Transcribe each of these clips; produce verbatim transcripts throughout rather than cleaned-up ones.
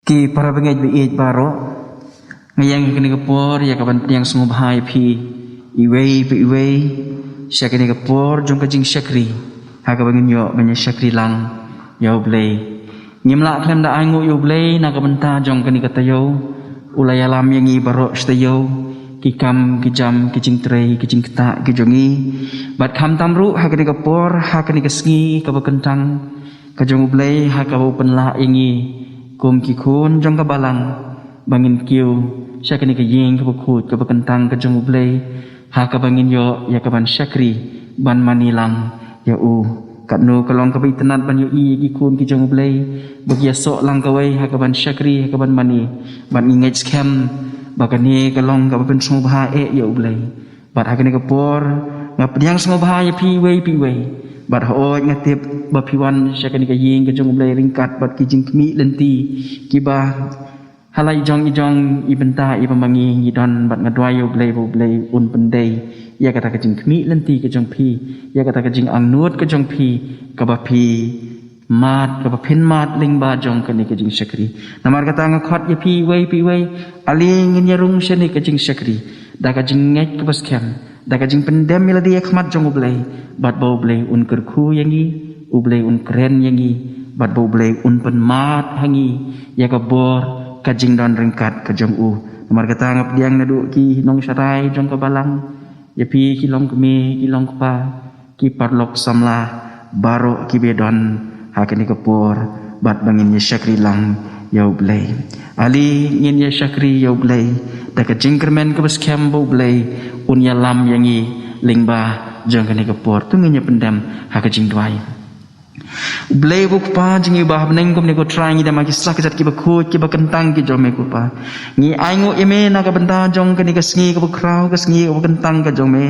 Ki para bangeit ba ïeit baroh, nga ïeng ha kane ka por ïa ka ban pdiang sngewbha ïa phi iwei pa iwei sha kane ka por jong ka jingshakri, ha kaba ngin ïoh ban ïa shakri lang ïa U Blei. Ngim lah khlem da ainguh ïa U Blei na ka bynta jong kane ka taïew. U la ïalam ïa ngi baroh shi taïew, ki kam ki jam, ki jingtrei, ki jingktah ki jong ngi. Bad khamtam ruh ha kane ka por, ha kane ka sngi kaba kyntang ka jong U Blei, ha kaba u pynlah ïa ngi kum ki khun jong ka balang ba ngin kiew sha kane ka ïing kaba khuid kaba kyntang ka jong U Blei, ha kaba ngin ïoh ïa ka ban shakri ban mane lang ïa U. Katno ka long kaba itynnad ban ïohi ïa ki khun ki jong U Blei ba ki ïasoh lang kawei ha ka ban shakri, ha ka ban mane. Bad ngi ngeit skhem ba kane ka long kaba pynsngewbha eh ïa U Blei. Bad ha kane ka por nga pdiang sngewbha ïa phi iwei pa iwei. Bad hooid, nga tip ba phi wan sha kane ka ïing ka jong U Blei ryngkat bad ki jingkhmih lynti kiba ha la i jong i jong i bynta iba ma ngi ngi don. Bad nga duwai ïa U Blei ba U Blei un pyndei ïa kata ka jingkhmih lynti ka jong phi, ïa kata ka jingangnud ka jong phi, kaba phi mad, kaba phin mad lyngba jong kane ka jingshakri. Namar kata nga khot ïa phi iwei pa iwei, ale ngin ïa rung sha kane ka jingshakri da ka jingngeit kaba skhem, da ka jingpyndem ïa lade ha khmat jong U Blei, bad ba U Blei un kyrkhu ïa ngi, U Blei un kren ïa ngi, bad ba U Blei un pynmad ha ngi ïa ka bor ka jingdon ryngkat ka jong U. Namar kata nga pdiang naduh ki nongsharai jong ka balang, ïa phi ki longkmie, ki longkpa, ki paralok samla baroh kiba don ha kane ka por, bad ba ngin ïa shakri lang ïa U Blei. Ale ngin ïa shakri ïa U Blei da ka jingkyrmen kaba skhem ba U Blei un ïalam ïa ngi lyngba jong kane ka por. To ngin ïa pyndem ha ka jingduwai. U Blei U Kpa jong ngi uba ha bneng, kumne ko Trai ngi dem ha ki sla ki jait kiba khuid kiba kyntang ki jong Me ko Pa. Ngi ainguh ïa Me na ka bynta jong kane ka sngi kaba khraw, ka sngi kaba kyntang ka jong Me,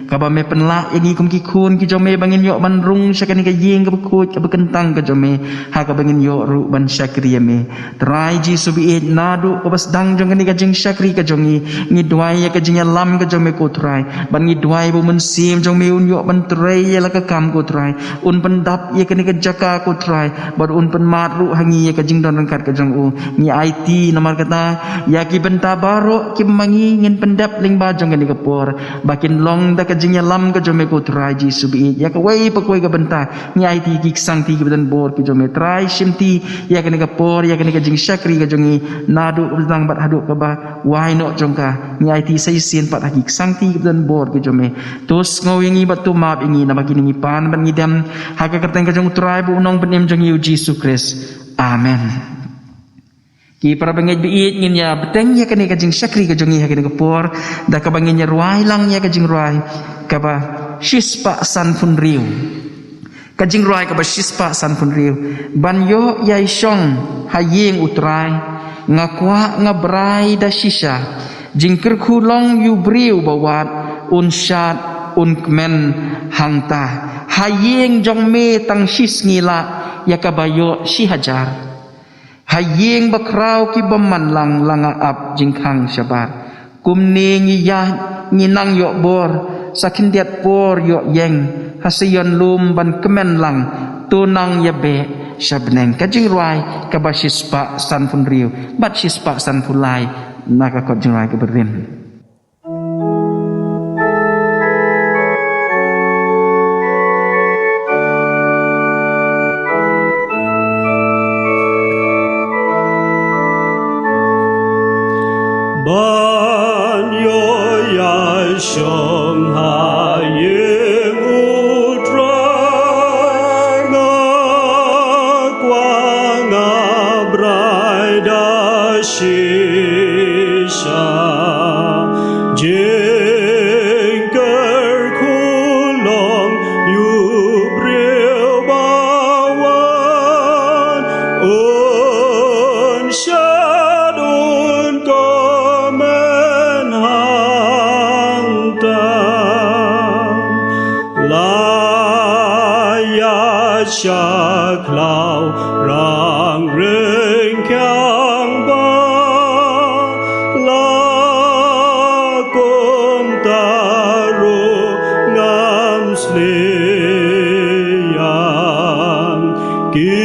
kaba Me pynlah ïa ngi kum ki khun ki jong Me ba ngin ïoh ban rung sha kane ka ïing kaba khuid kaba kyntang ka jong Me, ha kaba ngin ïoh ruh ban shakri ïa Me. Trai Jisu ba ïeit, naduh kaba sdang jong kane ka jingshakri ka jong ngi, ngi duwai ïa ka jingïalam ka jong Me ko Trai, bad ngi duwai ba U Mynsiem jong Me un ïoh ban trei ïa la ka kam ko Trai, un pyndap ïa kane ka jaka ko Trai, bad un pynmad ruh ha ngi ïa ka jingdon ryngkat ka jong U. Ngi aiti namar kata ïa ki bynta baroh kiba ma ngi ngin pyndep lyngba jong kane ka por, ba kin long da ka jingïalam ka jong Me ko Trai Jisu ba ïeit, ïa kawei pa kawei ka bynta. Ngi aiti ki ksangti kiba don bor ki jong Me Trai, shimti ïa kane ka por, ïa kane ka jingshakri ka jong ngi, naduh kaba sdang bad haduh kaba wai noh jong ka. Ngi aiti sa shisien pat ha ki ksangti kiba don bor ki jong Me. To sngew ïa ngi bad to map ïa ngi, naba kine ngi pan bad ngi dem ha ka kyrteng ka jong U Trai bad U Nongpynim jong ngi U Jisu Khrist. Amen. Ki para bangeit ba ïeit, ngin ïa bteng ïa kane ka jingshakri ka jong ngi ha kane ka por da kaba ngin ïa rwai lang ïa ka jingrwai kaba shispah sanphew hynriew. Ka jingrwai kaba shispah sanphew hynriew. Ban ïoh ïai shong ha ïing U Trai, nga kwah nga brai da shisha, jingkyrkhu long ïa u briew ba wad, un shad un kmen hangta. Ha ïing jong Me tang shisngi lah, ïa kaba ïoh shi hajar. Ha ïing bakhraw ki bym man lang, la nga ap jingkhang shabar. Kumne ngi ïaid ngi nang ïoh bor, sa khyndiat por ïoh ïeng, ha Sion lum ban kmen lang, to nang ïa beh sha bneng. Ka jingrwai kaba shispah sanphew hynriew bad shispah sanphew lai na ka kot jingrwai kaba rim. Ban ïoh ïa shong ha ïing U Trai, nga kwah nga brai da shisha, jingkyrkhu long ïa u briew ba wan, un shad un kmen hangta. La ïa sha khlaw rang ring kiang ba, la kumta ruh ngam sliang. Ki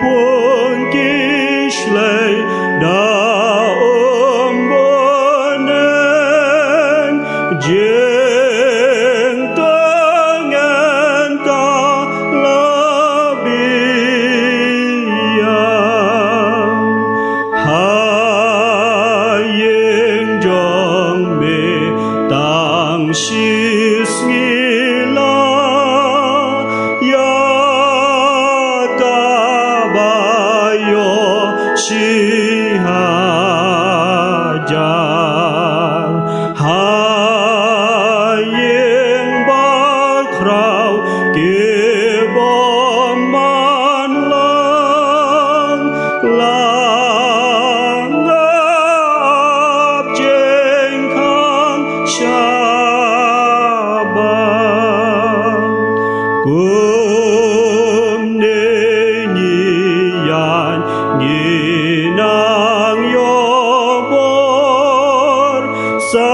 pun ki Nang ïoh bor sa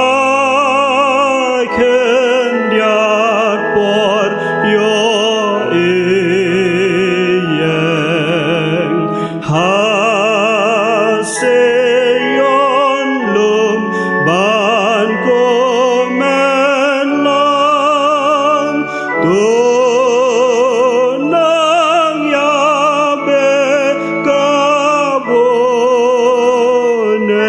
khyndiat por ïoh ïeng ha Sion lum ban kmen lang. To nang ïa beh ka bun eh.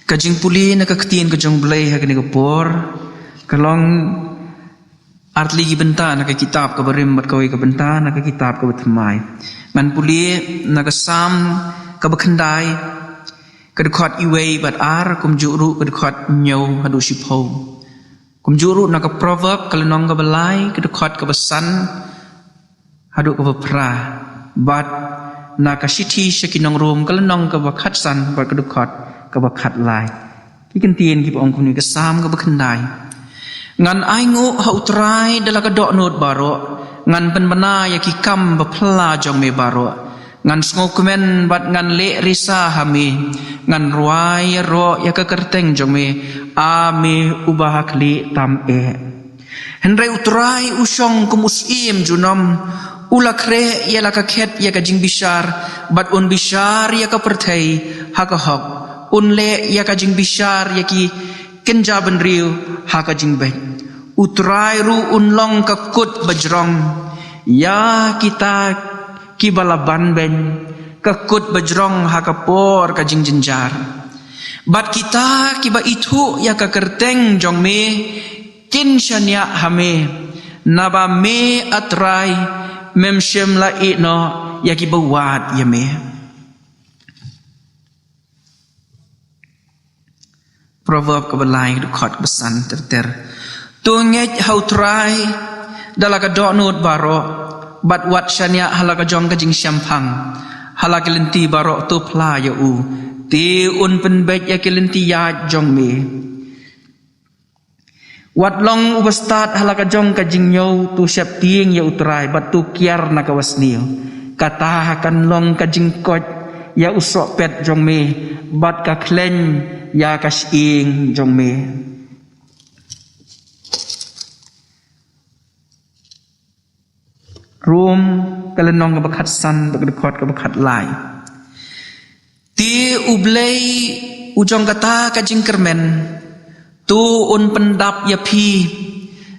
Ka jingpule na ka ktien ka jong U Blei ha kane ka por ka long artylli ki bynta na ka kitab kaba rim bad kawei ka bynta na ka kitab kaba thymmai. Ngan pule na ka Salm kaba khyndai, ka dkhot iwei bad ar, kumjuh ruh ka dkhot hynñiew haduh shiphew. Kumjuh ruh na ka Proverb ka lynnong kaba lai, ka dkhot kaba san haduh kaba phra, bad na ka Shithi sha ki nong Rom ka lynnong kaba khatsan bad ka dkhot kaba khatlai. Ki kyntien kiba ong kumne. Ka Salm kaba khyndai. Ngan ainguh ha U Trai da la ka dohnud baroh, ngan pynbna ïa ki kam baphylla jong me baroh. Ngan sngewkmen bad ngan leh risa ha me, ngan rwai ïaroh ïa ka kyrteng jong me, A me uba ha khlieh tam eh. Hynrei U Trai u shong kum u syiem junom, u la khreh ïa la ka khet ïa ka jingbishar, bad un bishar ïa ka pyrthei ha ka hok, un leh ïa ka jingbishar ïa ki kynja bynriew ha ka jingbeit. U Trai ruh un long ka kut bajrong ïa kita kiba la banbeiñ, ka kut bajrong ha ka por ka jingjynjar. Bad kita kiba ithuh ïa ka kyrteng jong me kin shaniah ha me, naba me A Trai mem shym la ïeh noh ïa kiba wad ïa me. Proverb kaba lai, dkhot kaba san ter ter. To ngeit ha U Trai da la ka dohnud baroh, bad wat shaniah ha la ka jong ka jingshemphang. Ha la ki lynti baroh to phla ïa u, te un pynbeit ïa ki lynti ïaid jong me. Wat long uba stad ha la ka jong ka jingñiew, to sheptieng ïa U Trai bad to kiar na ka basniew. Kata kan long ka jingkoit ïa u sohpet jong me, bad ka khleiñ ïa ka shyieng jong me. Rom ka lynnong kaba khatsan bad ka dkhot kaba khatlai. Te U Blei u jong kata ka jingkyrmen, to un pyndap ïa phi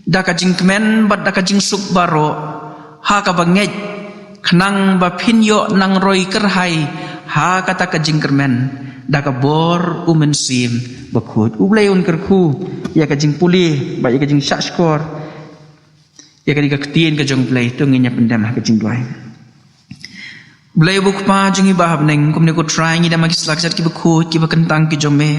da ka jingkmen bad da ka jingsuk baroh ha kaba ngeit, khnang ba phin ïoh nang roi kyrhai ha kata ka jingkyrmen da ka bor U Mynsiem Bakhuid. U Blei un kyrkhu ïa ka jingpule bad ïa ka jingshahshkor ïa kane ka ktien ka jong U Blei. To ngin ïa pyndem ha ka jingduwai. Blei bad Kpa jong ngi ba ha bneng, kumne ko Trai ngi dang ha ki slajat kiba khuid kiba kyntang ki jong me.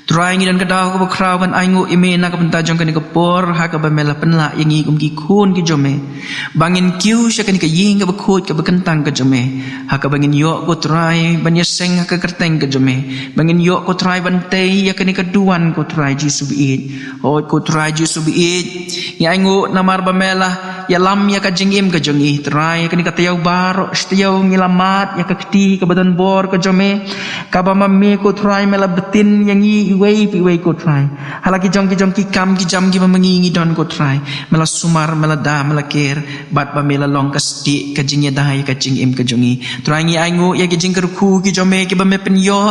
Trai ngi don ka daw kaba khraw ban ainguh ïa me na ka bynta jong kane ka por ha kaba me la pynlah ïa ngi kum ki khun ki jong me, ba ngin kiew sha kane ka ïing kaba khuid kaba kyntang ka jong me, ha kaba ngin ïoh ko Trai ban ïaseng ha ka kyrteng ka jong me, ba ngin ïoh ko Trai ban tei ïa kane ka duwan ko Trai Jisu baieit. Hooid ko Trai Jisu baieit, ngi ainguh namar ba me la ïalam ïa ka jingim ka jong ngi. Trai, ïa kane ka taïew baroh shi taïew ngi la mad ïa ka kti kaba don bor ka jong me, kaba ma me ko Trai me la btin ïa ngi iwei pa iwei ko Trai. Ha la ki jong ki jong ki kam ki jam kiba ma ngi ngi don ko Trai, me la sumar, me la da, me la ker, bad ba me la long ka stieh ka jingïada ïa ka jingim ka jong ngi. Trai ngi ainguh ïa ki jingkyrkhu ki jong me kiba me pynïoh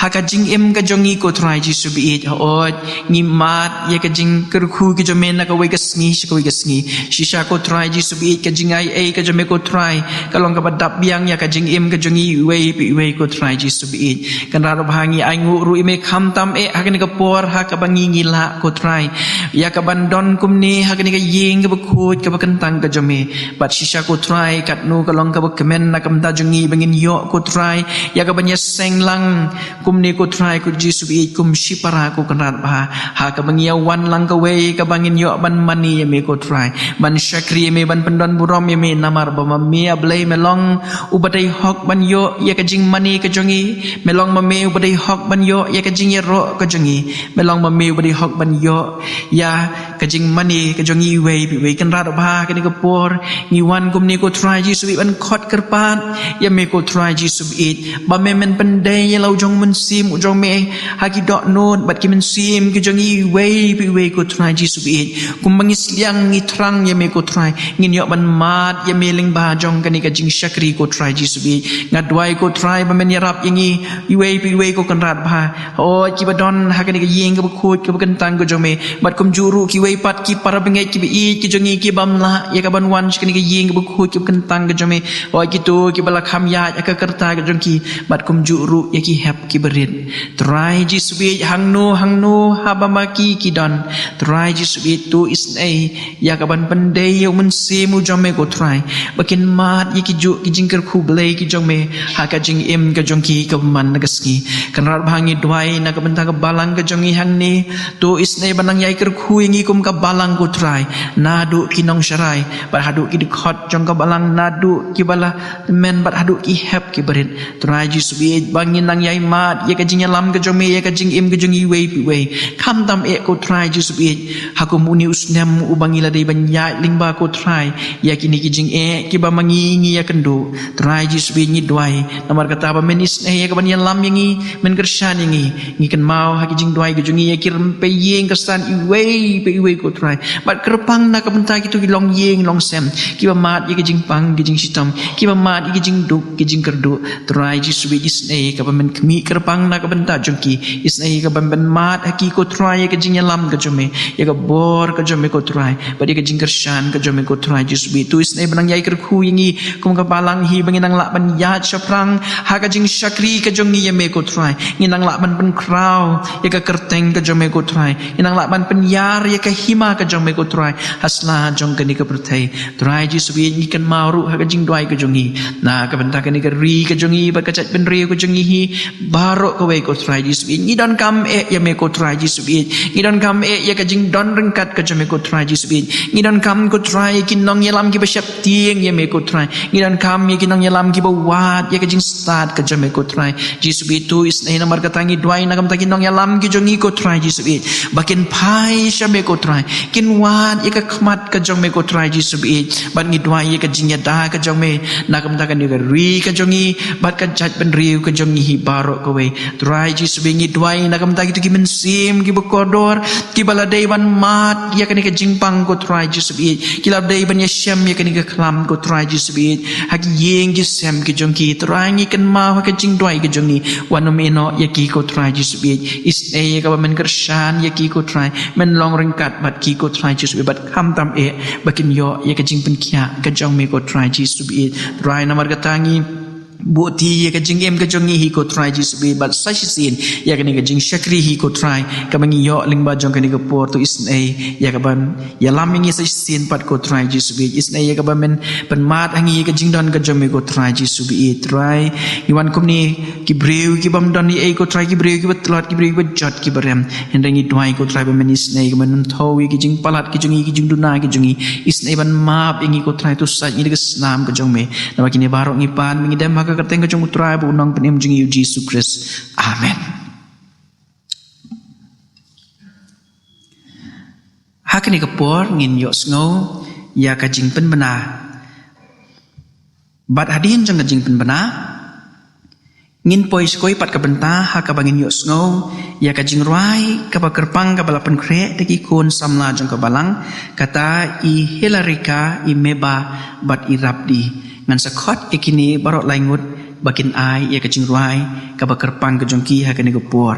ha ka jingim ka jong ngi ko Trai Jisu baieit. Hooid, ngi mad ïa ka jingkyrkhu ki jong me na kawei ka sngi sha kawei ka sngi. Shisha ko Trai Jisu baieit, ka jingai ei ka jong me ko Trai ka long kaba dap biang ïa ka jingim ka jong ngi iwei pa iwei ko Trai Jisu baieit. Kynrad bha ngi ainguh ruh ïa me khamtam eh ha kane ka por ha kaba ngi ngi lah ko Trai ïa kaban don kumne ha kane ka ïing kaba khuid kaba kyntang ka jong me. Bad shisha ko Trai, katno ka long kaba kmen na ka bynta jong ngi ba ngin ïoh ko Trai ïa kaban ïaseng lang kumne ko Trai ko Jisu baieit kum shipara ko Kynrad bha, ha kaba ngi ïa wan lang kawei kaba ngin ïoh ban mane ïa me ko Trai, ban shak Shakri ïa me ban pyndon burom ïa me namar ba ma me A Blei me long uba dei hok ban ïoh ïa ka jingmane ka jong ngi. Me long ma me uba dei hok ban ïoh ïa ka jingïaroh ka jong ngi. Me long ma me uba dei hok ban ïoh ïa ka jingmane ka jong ngi iwei pa iwei. Kynrad bha ha kane ka por ngi wan kumne ko Trai Jisu ban khot kyrpad ïa me ko Trai Jisu ba me men pyndei ïa la u jong u Mynsiem u jong me ha ki dohnud bad ki mynsiem ki jong ngi iwei pa iwei ko Trai Jisu. Kumba ngi sliang ngi thrang ïa me ko Trai ngin ïoh ban mad ïa me lyngba jong kane ka jingshakri ko Trai Jisu. Nga duwai ko Trai ba men ïarap ïa ngi iwei pa iwei ko Kynrad bha. Hooid kiba don ha kane ka ïing kaba khuid kaba kyntang ka jong me bad kumjuh ruh kiwei pat ki para bangeit kiba ïeit ki jong ngi ki bym lah ïa ka ban wan sha kane ka ïing kaba khuid kaba kyntang ka jong me. Hooid kito kiba la kham ïaid ha ka rta ka jong ki bad kumjuh ruh ïa ki hep kiba rit. Trai Jisu hangno hangno haba ma ki ki don. Trai Jisu to isynei ïa ka ban pyndei ïa u Mynsiem u jong me ko Trai ba kin mad ïa ki juh ki jingkyrkhu Blei ki jong me ha ka jingim ka jong ki kaba man la ka sngi. Kynrad bha ngi duwai na ka bynta ka balang ka jong ngi hangne. To isynei ban nang ïai kyrkhu ïa ngi kum ka balang ko Trai naduh ki nongsharai bad haduh ki dkhot jong ka balang naduh kiba la tymmen bad haduh ki hep kiba rit. Trai Jisu ba ngin nang ïai mad ïa ka jingïalam ka jong me ïa ka jingim ka jong ngi iwei pa iwei. Khamtam eh ko Trai Jisu ha kum une u snem uba ngi la dei ban ïaid lyngba ko Trai ïa kine ki jingeh kiba ma ngi ngi ïakynduh. Trai Jisu ngi duwai namar kata ba men isynei ïa ka ban ïalam ïa ngi men kyrshan ïa ngi. Ngi kynmaw ha ki jingduwai ka jong ngi ïa ki rympei ïing ka Stan iwei pa iwei ko Trai bad kyrpang na ka bynta kito ki longïing longsem kiba mad ïa ki jingpang ki jingshitom kiba mad ïa ki jingduk ki jingkyrduh. Trai Jisu isynei ïa ka ba men khmih kyrpang na ka bynta jong ki. Isynei ïa ka ban ban mad ha ki ko Trai ïa ka jingïalam ka jong me ïa ka bor ka jong me ko Trai bad ïa ka jingkyrshan ka jong me ko Trai Jisu. To isynei ban nang ïai kyrkhu ïa ngi kum ka balang hi ba ngin nang lah ban ïaid shaphrang ha ka jingshakri ka jong ngi ïa me ko Trai. Ngin nang lah ban pynkhraw ïa ka kyrteng ka jong me ko Trai. Ngin nang lah ban pynïar ïa ka hima ka jong me ko Trai ha sla jong kane ka pyrthei. Trai Jisu ngi kynmaw ruh ha ka jingduwai ka jong ngi na ka bynta kane ka ri ka jong ngi bad ka jaitbynriew ka jong ngi hi baroh kawei ko Trai Jisu ngi donkam eh ïa me ko Trai Jisu. Ngi donkam eh ïa ka jingdon ryngkat ka jong me ko Trai Jisu. Ngi donkam ko Trai ïa ki nongïalam kiba sheptieng ïa me ko Trai. Ngi donkam ïa ki nongïalam kiba wad ïa ka jingstad ka jong me ko Trai Jisu. To isynei namar kata ngi duwai na ka bynta ki nongïalam ki jong ngi ko Trai Jisu ba kin phai sha me ko Trai kin wad ïa ka khmat ka jong me ko Trai Jisu. Bad ngi duwai ïa ka jingïada ka jong me na ka bynta kane ka ri ka jong ngi bad ka jaitbynriew ka jong ngi hi baroh kawei. Trai Jisu ngi duwai na ka bynta kito ki mynsiem kiba kordor kiba la dei ban mad ïa kane ka jingpang ko Trai Jisu. Ki la dei ban ïashem ïa kane ka khlam ko Trai Jisu ha ki ïing ki sem ki jong ki. Trai ngi kynmaw ha ka jingduwai ka jong ngi wan ym ïehnoh ïa ki ko Trai Jisu. Isynei ïa ka ba men kyrshan ïa ki ko Trai men long ryngkat bad ki ko Trai Jisu bad khamtam eh ba kin ïoh ïa ka jingpynkhiah ka jong me ko Trai Jisu. Trai namar kata ngi buhti ïa ka jingim ka jong ngi hi ko Trai Jisu bad sa shisien ïa kane ka jingshakri hi ko Trai kaba ngi ïoh lyngba jong kane ka por. To isynei ïa ka ban ïalam ïa ngi sa shisien pat ko Trai Jisu. Isynei ïa ka ba men pynmad ha ngi ïa ka jingdon ka jong me ko Trai Jisu. Trai ngi wan kumne ki briew ki bym don ei ei ko Trai ki briew kiba tlot ki briew kiba jot kiba rem. Hynrei ngi duwai ko Trai ba men isynei ka men ym thaw ïa ki jingpalat ki jong ngi ki jingduna ki jong ngi. Isynei ban map ïa ngi ko Trai to sait ngi da ka snam ka jong me. Namar kine baroh ngi pan ngi dem ha ka kyrteng ka jong u Trai bad u Nongpynim jong ngi u Jisu Khrist. Amen. Ha kane ka por ngin ïohsngew ïa ka jingpynbna. Bad hadien jong ka jingpynbna ngin poi shkoi pat ka bynta ha kaba ngin ïohsngew ïa ka jingrwai kaba kyrpang kaba la pynkhreh da ki khun samla jong ka balang, kata i Hilarika, i Meba bad i Rabdi. Ngan sa khot ïa kine baroh lai ngut ba kin ai ïa ka jingrwai kaba kyrpang ka jong ki ha kane ka por.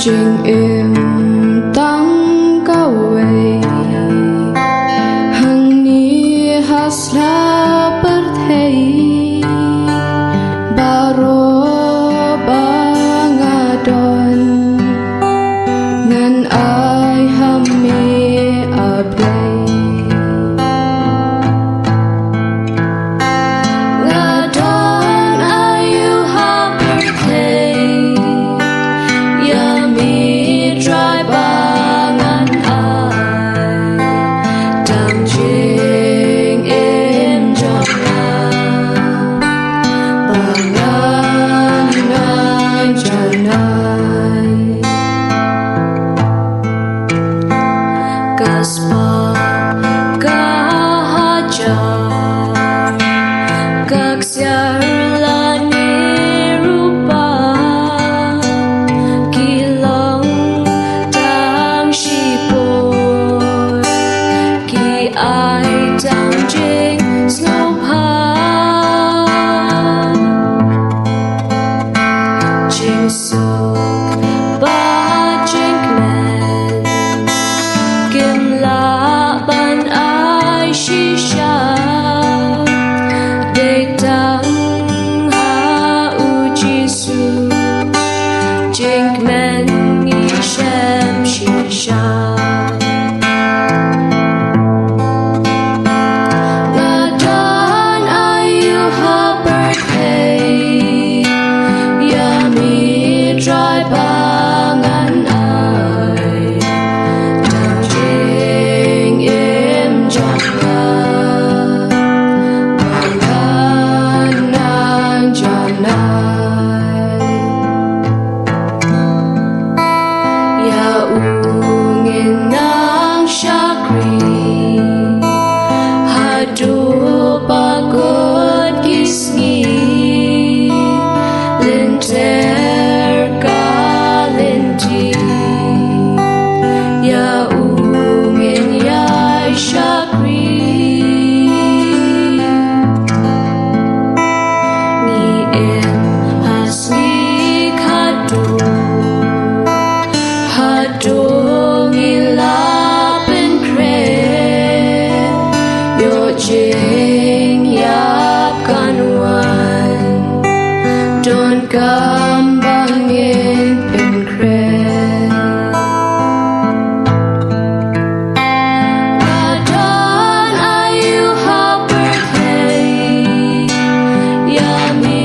Jingim tang kawei hangne ha sla pyrthei, baroh ba nga don ngan ai ha me A Blei. Nga don aïu ha pyrthei ïa me Trai ba ngan ai, tang jingim jong nga ba ngan ai janai. Ka spah, ka hajar, ka ksiar lane rupa, ki long tang shipor, ki ai tang jingsngewbha. Jingsuk bad jingkmen kim lah ban ai shisha, dei tang ha U Jisu jingkmen ngi shem shisha. Nga don aïu ha pyrthei ïa me Trai ba ngan ai, tang jingim jong nga ba ngan ai janai. Ïa u ngin nang shakri haduh ba kut ki sngi, lynter ka lynti. Ïa u ngin ïai shakri. Ngi im ha sngi khatduh, haduh ngi la pynkhreh, ïoh jingïap kan wan, donkam ba ngin pynkhreh. Nga don aïu ha pyrthei ïa me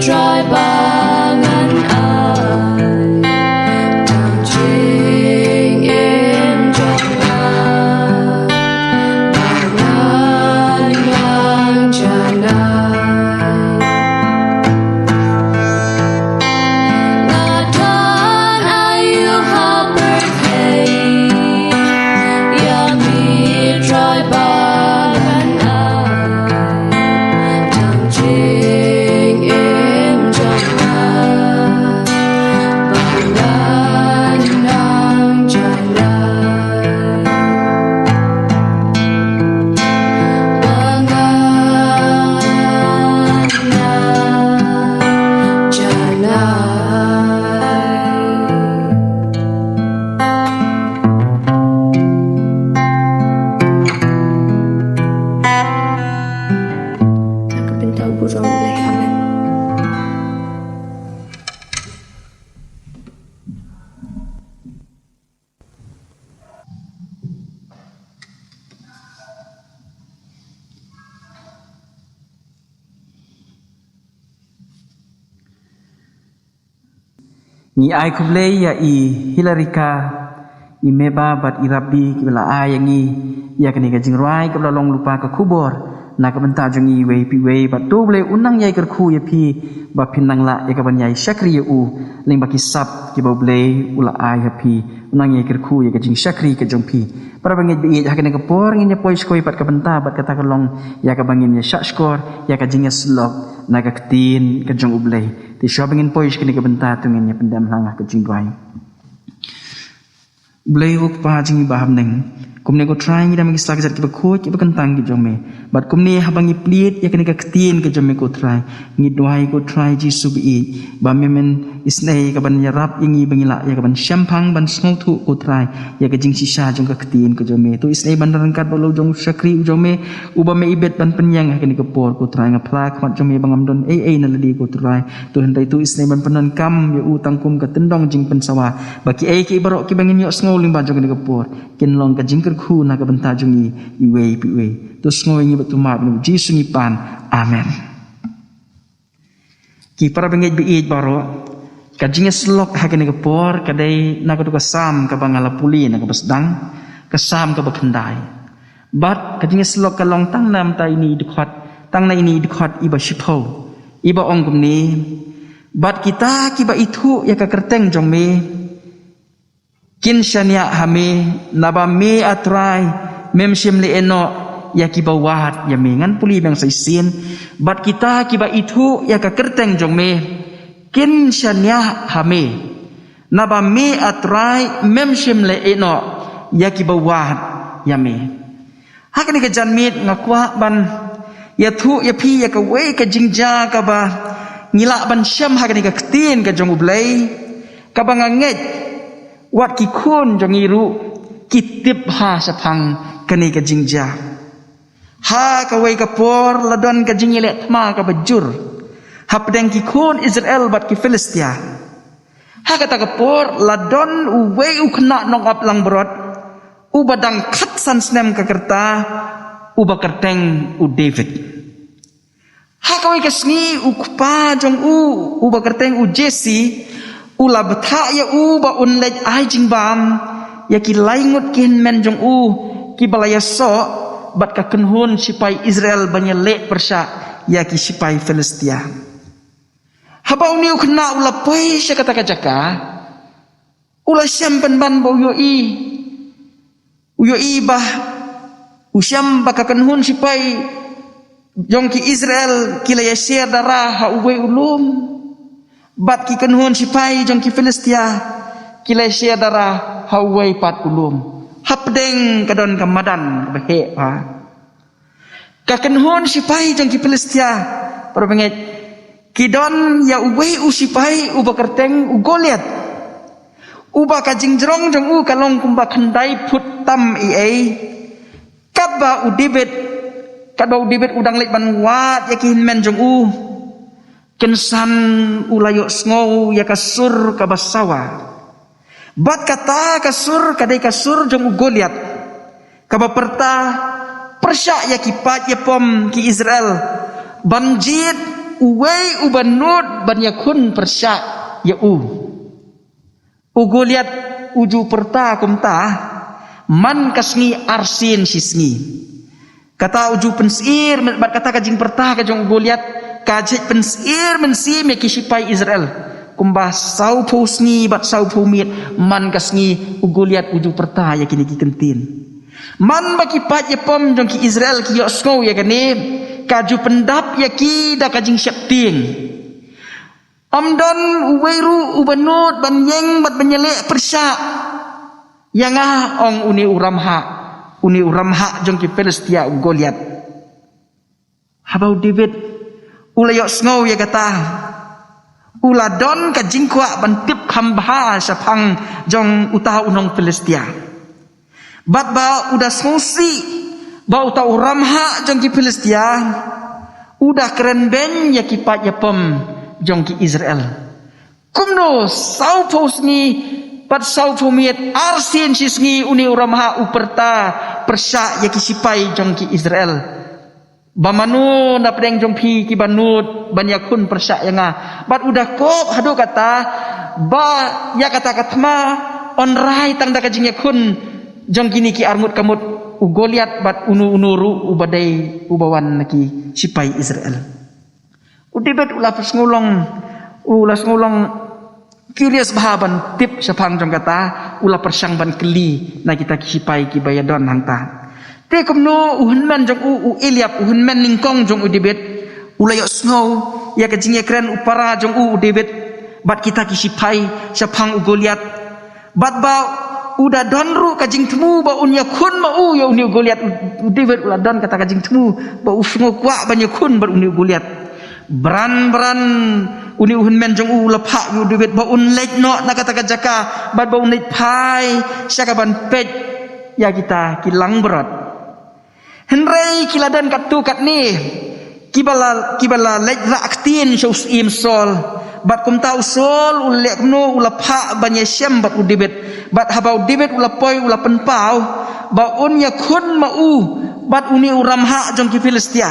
Trai ba ngan ai, tang jingim jong nga ba ngan ai janai. Nga don aïu ha pyrthei ïa me Trai ba ngan ai, tang jingim jong nga ba ngan ai janai. Ba ngan ai janai. Ha ka bynta U Blei, amen. Ngi ai khublei ïa i Hilarika, i Meba bad i Rabbi kiba la ai ïa ngi ïa kane ka jingrwai kaba la long lypa ka khubor na ka bynta jong ngi iwei pa iwei, bad to U Blei un nang ïai kyrkhu ïa phi ba phin nang lah ïa kaban ïai shakri ïa u lyngba ki sap kiba U Blei u la ai ha phi. Un nang ïai kyrkhu ïa ka jingshakri ka jong phi. Para bangeit ba ïeit, ha kane ka por ngin ïa poi shkor pat ka bynta bad kata ka long ïa kaba ngin ïa shah shkor ïa ka jingïasyllok na ka ktien ka jong U Blei. Te shuwa ba ngin poi sha kane ka bynta to ngin ïa pyndem lang ha ka jingduwai. U Blei ko Kpa jong ngi ba ha bneng, kumne ko Trai ngi dang man ki sla ki jait kiba khuid kiba kyntang ki jong me. Bad kumne haba ngi plie ïa kane ka ktien ka jong me ko Trai, ngi duwai ko Trai Jisu ba ïeit ba me men Isynei ka ban ïarap ïa ngi ba ngi lah ïa ka ban shemphang ban sngewthuh ko Trai ïa ka jingshisha jong ka ktien ka jong me. To isynei ban ryngkat bad u shakri u jong me uba me ibit ban pynïeng ha kane ka por ko Trai. Nga phla khmat jong me ba ngam don ei ei na lade ko Trai. To hynrei to isynei ban pyndonkam ïa u tang kum ka tyndong jingpynsawa ba kiei kiei baroh kiba ngin ïohsngew lyngba jong kane ka por kin long ka jingkyrkhu na ka bynta jong ngi iwei pa iwei. To sngew ïa ngi bad to map ïa ngi, Jisu ngi pan. Amen. Ki para bangeit ba ïeit baroh, ka jingïasyllok ha kane ka por ka dei na kato ka Salm kaba nga la pule na kaba sdang, ka Salm kaba khyndai. Bad ka jingïasyllok ka long tang na mynta ine i dkhot, tang na ine i dkhot iba shiphew, iba ong kumne: Bad kita kiba ithuh ïa ka kyrteng jong me kin shaniah ha me, naba me, A Trai, mem shym leh noh ïa kiba wad ïa me. Ngan pule biang sa shisien. Bad kita kiba ithuh ïa ka kyrteng jong me kin shaniah ha me, naba me, A Trai, mem shym leh noh ïa kiba wad ïa me. Ha kane ka janmiet nga kwah ban ïathuh ïa phi ïa kawei ka jingjia kaba ngi lah ban shem ha kane ka ktien ka jong U Blei, kaba nga ngeit wat ki khun jong ngi ruh ki tip ha shaphang kane ka jingjia. Ha kawei ka por la don ka jingïaleh thma kaba jur hapdeng ki khun Israel bad ki Philistia. Ha kata ka por la don uwei u khynnah nongap langbrot uba dang khatsan snem ka rta, uba kyrteng u David. Ha kawei ka sngi u kpa jong u, uba kyrteng u Jesse, u la bthah ïa u ba un leit ai jingbam ïa ki lai ngut ki hynmen jong u kiba la ïasoh bad ka kynhun sipai Israel ban ïaleh pyrshah ïa ki sipai Philistia. Haba une u khynnah u la poi sha kata ka jaka, u la shem pynban ba u ïohi, u ïohi ba, u shem ba ka kynhun sipai jong ki Israel ki la ïasher dara ha uwei u lum, bad ki kynhun sipai jong ki Philistia ki la ïasher dara ha uwei pat u lum. Hapdeng ka don ka madan kaba heh bha. Ka kynhun sipai jong ki Philistia, para bangeit, ki don ïa uwei u sipai uba kyrteng u Goliath, uba ka jingjrong jong u ka long kumba khyndai phut tam ei ei. Katba u David, katba u David u dang leit ban wad ïa ki hynmen jong u, kynsan u la ïohsngew ïa ka sur kaba sawa. Bad kata ka sur ka dei ka sur jong u Goliath, kaba pyrta pyrshah ïa ki paid ïapom ki Israel ban jied uwei uba nud ban ïakhun pyrshah ïa u. U Goliath u ju pyrta kumta man ka sngi arsien shisngi. Kata u ju pynsyier, bad kata ka jingpyrta ka jong u Goliath ka jait pynsyier mynsiem ïa ki sipai Israel. Kumba sawphew sngi bad sawphew miet man ka sngi u Goliath u ju pyrta ïa kine ki kyntien. Man ba ki paid ïapom jong ki Israel ki ïohsngew ïa kane, ka ju pyndap ïa ki da ka jingsheptieng. Ym don uwei ruh uba nud ban ïeng bad ban ïaleh pyrshah ïa nga, ong une u ramhah, une u ramhah jong ki Philistia u Goliath. Haba u David u la ïohsngew ïa kata, u la don ka jingkwah ban tip kham bha shaphang jong uta u nong Philistia. Bad ba u da sngewsih ba uta u ramhah jong ki Philistia u da kren beiñ ïa ki paid ïapom jong ki Israel. Kumno sawphew sngi bad sawphew miet arsien shisngi une u ramhah u pyrta pyrshah ïa ki sipai jong ki Israel, ba mano na pdeng jong phi kiba nud ban ïakhun pyrshah ïa nga? Bad u da kop haduh kata ba ïa kata ka thma yn rai tang da ka jingïakhun jong kine ki arngut ka mut u Goliath bad uno uno ruh uba dei uba wan na ki sipai Israel. U David u la sngewlong, u la sngewlong curious bha ban tip shaphang jong kata, u la pyrshang ban kylli na kita ki sipai kiba ïadon hangta. Te kumno u hynmen jong u, u Eliab, u hynmen nyngkong jong u David, u la ïohsngew ïa ka jingïakren u para jong u, u David, bad kita ki sipai shaphang u Goliath. Bad ba u da don ruh ka jingthmu ba un ïakhun ma u ïa une u Goliath. U David u la don kata ka jingthmu ba u sngew kwah ban ïakhun bad une u Goliath. Bran bran une u hynmen jong u u la phah ïa u David ba un leit noh na kata ka jaka bad ba un leit phai sha ka ban peit ïa kita ki langbrot. Hynrei ki la don katto katne kiba la, kiba la leit rah ktien sha u syiem Saul. Bad kumta u Saul u leh kumno? U la phah ban ïashem bad u David. Bad haba u David u la poi u la pynpaw ba un ïakhun ma u bad une u ramhah jong ki Philistia.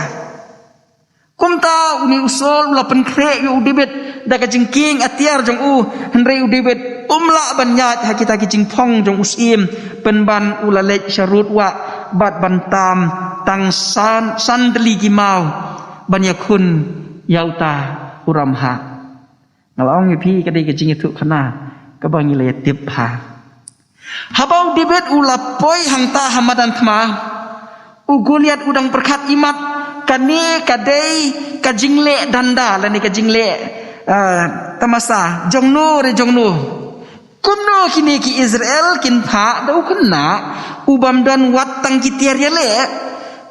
Kumta une u Saul u la pynkhreh ïa u David da ka jingkieng atiar jong u, hynrei u David um lah ban ïaid ha kita ki jingphong jong u syiem, pynban u la leit sha rud wah bad ban tam tang san, san tylli ki maw ban ïakhun ïa uta u ramhah. Nga la ong ïa phi ka dei ka jingïathuhkhana kaba ngi la ïatip bha. Haba u David u la poi hangta ha madan thma, u Goliath u dang pyrkhat imat, kane ka dei ka jingleh danda lane ka jingleh, ah, tamasa jongno re jongno. Kumno kine ki Israel kin phah da u khynnah u bym don wat tang ki tiar ïaleh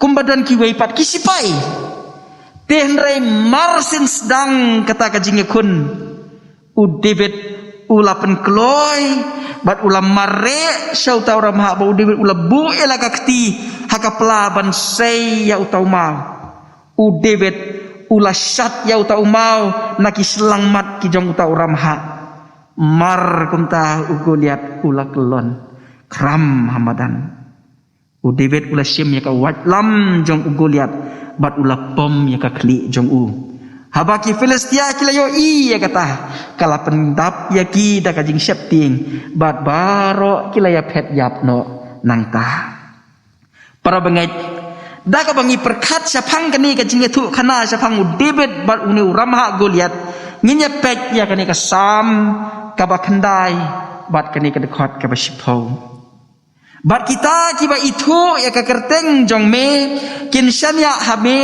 kumba don kiwei pat ki sipai. Te hynrei mar syn sdang kata ka jingïakhun, u David u la pynkloi bad u la mareh sha uta u ramhah, bad u David u la buh ïa la ka kti ha ka pla ban sei ïa uta u maw. U David u la shat ïa uta u maw na ki shyllangmat ki jong uta u ramhah. Mar kumta u Goliath u la kyllon khram ha madan. U David u la shim ïa ka waitlam jong u Goliath bad u la pom ïa ka khlieh jong u. Haba ki Philistia ki la ïohi ïa kata, ka la pyndap ïa ki da ka jingsheptieng bad baroh ki la ïaphet ïap noh nangta. Para bangeit, da kaba ngi pyrkhat shaphang kane ka jingïathuhkhana shaphang u David bad une u ramhah Goliath, ngin ïa peit ïa kane ka Salm kaba khyndai bad kane ka dkhot kaba shiphew. Bad kita kiba ithuh ïa ka kyrteng jong me kin shaniah ha me,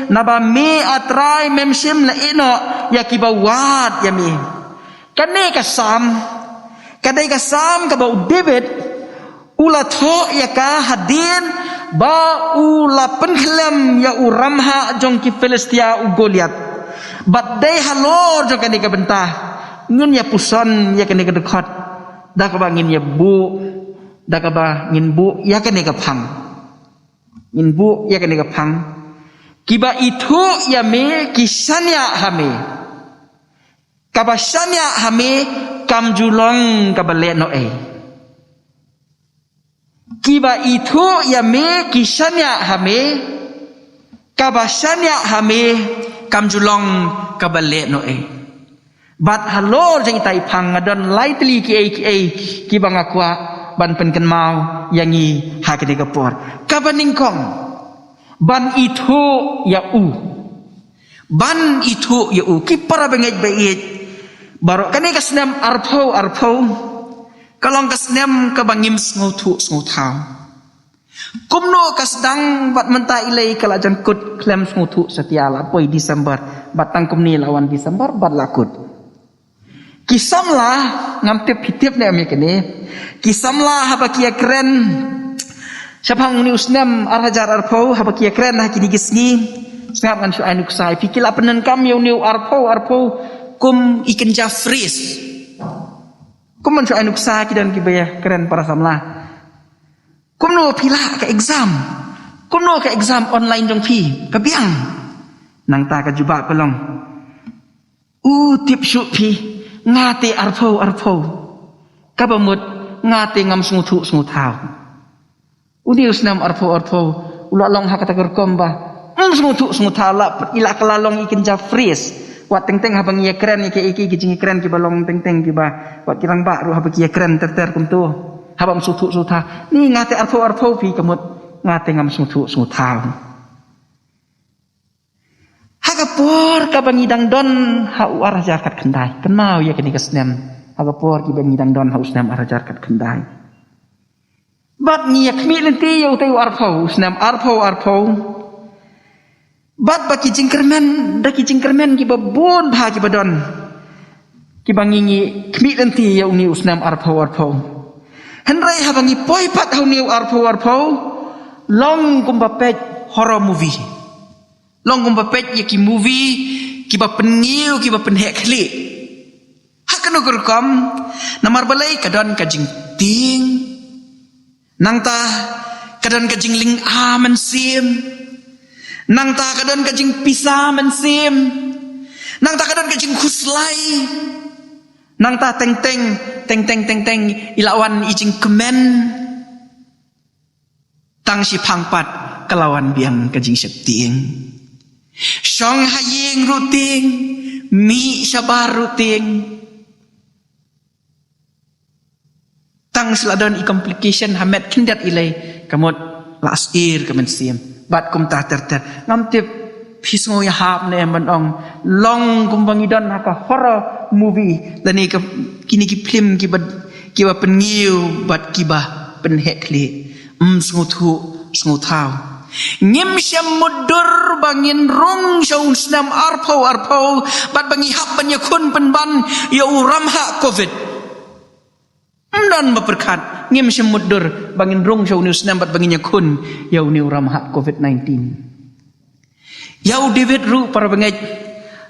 naba me A Trai mem shym la ïehnoh ïa kiba wad ïa me. Kane ka Salm ka dei ka Salm kaba u David u la thoh ïa ka hadien ba u la pynkhlem ïa u ramhah jong ki Philistia u Goliath. Bad dei halor jong kane ka bynta ngin ïa puson ïa kane ka dkhot da kaba ngin ïa buh, da kaba ngin buh ïa kane ka phang. Ngin buh ïa kane ka phang. Kiba ithuh ïa me ki shaniah ha me. Kaba shaniah ha me kam ju long kaba lehnohei. Kiba ithuh ïa me ki shaniah ha me. Kaba shaniah ha me kam ju long kaba lehnohei. Bad halor jong ita i phang nga don lai tylli kiei kiei kiba nga kwah ban pynkynmaw ïa ngi ha kane ka por. Kaba nyngkong, ban ithuh ïa u. Ban ithuh ïa u. Ki para bangeit ba ïeit baroh, kane ka snem arphew arphew ka long ka snem kaba ngim sngewthuh sngewthaw. Kumno ka sdang bad mynta i lei ka la jan kut khlem sngewthuh satia, la poi December bad tang kumne la wan December bad la kut. Ki samla, ngam tip phi tip ne em ïa kane. Ki samla haba ki ïakren shaphang une u snem ar hajar arphew, haba ki ïakren ha kine ki sngi, sngap ngan shu ai nuksa ïa phi, ki la pyndonkam ïa une u arphew arphew kum i kynja phrase. Kum ngan shu ai nuksa, ki don kiba ïakren para samla. Kumno phi lah ka exam? Kumno ka exam online jong phi? Ka biang. Nangta ka jubab ka long, u tip shuh phi, nga te arphew arphew. Kaba mut nga te ngam sngewthuh sngewthaw. Une u snem arphew arphew u la long ha kata ka rukom ba ym sngewthuh sngewthaw, la i la ka la long i kynja phrase. Wat teng teng haba ngi ïakren ïa ki, ïa ki jingïakren kiba long teng teng kiba, wat ki rangbah ruh haba ki ïakren ter ter kumto, haba ym sngewthuh sngewthaw, ni nga te arphew arphew phi, ka mut nga te ngam sngewthuh sngewthaw. Ha ka por kaba ngi dang don ha u ar hajar khatkhyndai, kynmaw ïa kane ka snem, ha ka por kiba ngi dang don ha u snem ar hajar khatkhyndai, bad ngi ïa khmih lynti ïa utai u arphew, u snem arphew arphew. Bad ba ki jingkyrmen, da ki jingkyrmen kiba bun bha kiba don, kiba ngi, ngi khmih lynti ïa une u snem arphew arphew. Hynrei haba ngi poi pat ha une u arphew arphew, long kumba peit horror movie. Long kumba peit ïa ki movie kiba pynngiew, kiba pynheh khlieh. Ha kano ka rukom? Namar balei? Ka don ka jingtieng. Nangta ka don ka jinglinga mynsiem. Nangta ka don ka jingpisa mynsiem. Nangta ka don ka jingkhuslai. Nangta teng teng, teng teng, teng teng, i la wan i jingkmen. Tang shiphang pat ka la wan biang ka jingsheptieng. Shong ha ïing ruh tieng, mih shabar ruh tieng. Tang shu la don i complication ha met khyndiat i lei, ka mut la syier ka mynsiem. Bad kumta ter ter. Ngam tip phi sngew ïahap ne em ban ong, long kumba ngi don ha ka horror movie lane ka, kine ki film kiba, kiba pynngiew bad kiba pynheh khlieh. Ym sngewthuh, sngewthaw. Ngim shym mutdur ba ngin rung sha u snem arphew arphew bad ba ngi hap ban ïakhun pynban ïa u ramhah covid. Ym don ba pyrkhat, ngim shym mutdur ba ngin rung sha une u snem bad ba ngin ïakhun ïa une u ramhah covid nineteen. Ïa u David ruh, para bangeit,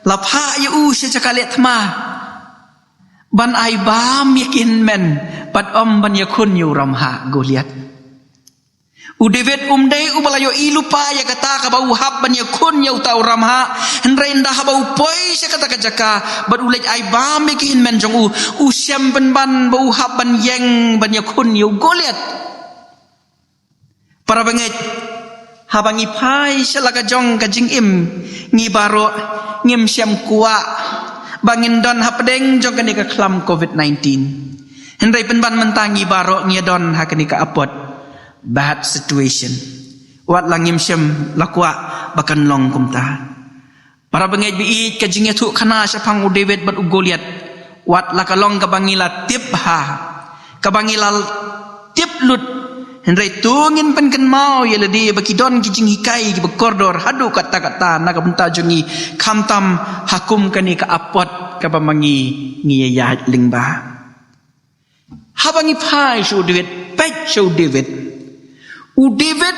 la phah ïa u sha jaka leh thma ban ai bam ïa ki hynmen bad ym ban ïakhun ïa u ramhah Goliath. U David um dei uba la ïohi lypa ïa kata kaba u hap ban ïakhun ïa uta u ramhah, hynrei ynda haba u poi sha kata ka jaka bad u leit ai bam ïa ki hynmen jong u, u shem pynban ba u hap ban ïeng ban ïakhun ïa u Goliath. Para bangeit, haba ngi phai sha la ka jong ka jingim, ngi baroh ngim shym kwah ba ngin don hapdeng jong kane ka khlam covid nineteen. Hynrei pynban mynta ngi baroh ngi don ha kane ka apot, bad situation. Wat la ngim shym la kwah ba kan long kumta. Para bangeit, bad ka jingïathuhkhana shaphang u David bad u Goliath, wat la ka long kaba ngi la tip bha, kaba ngi la tip lut, hynrei to ngin pynkynmaw ïa lade ba ki don ki jinghikai kiba kordor haduh katta katta na ka bynta jong ngi, khamtam ha kum kane ka apot kaba ma ngi ngi ïaid lyngba. Haba ngi phai sha u David, peit sha u David. U David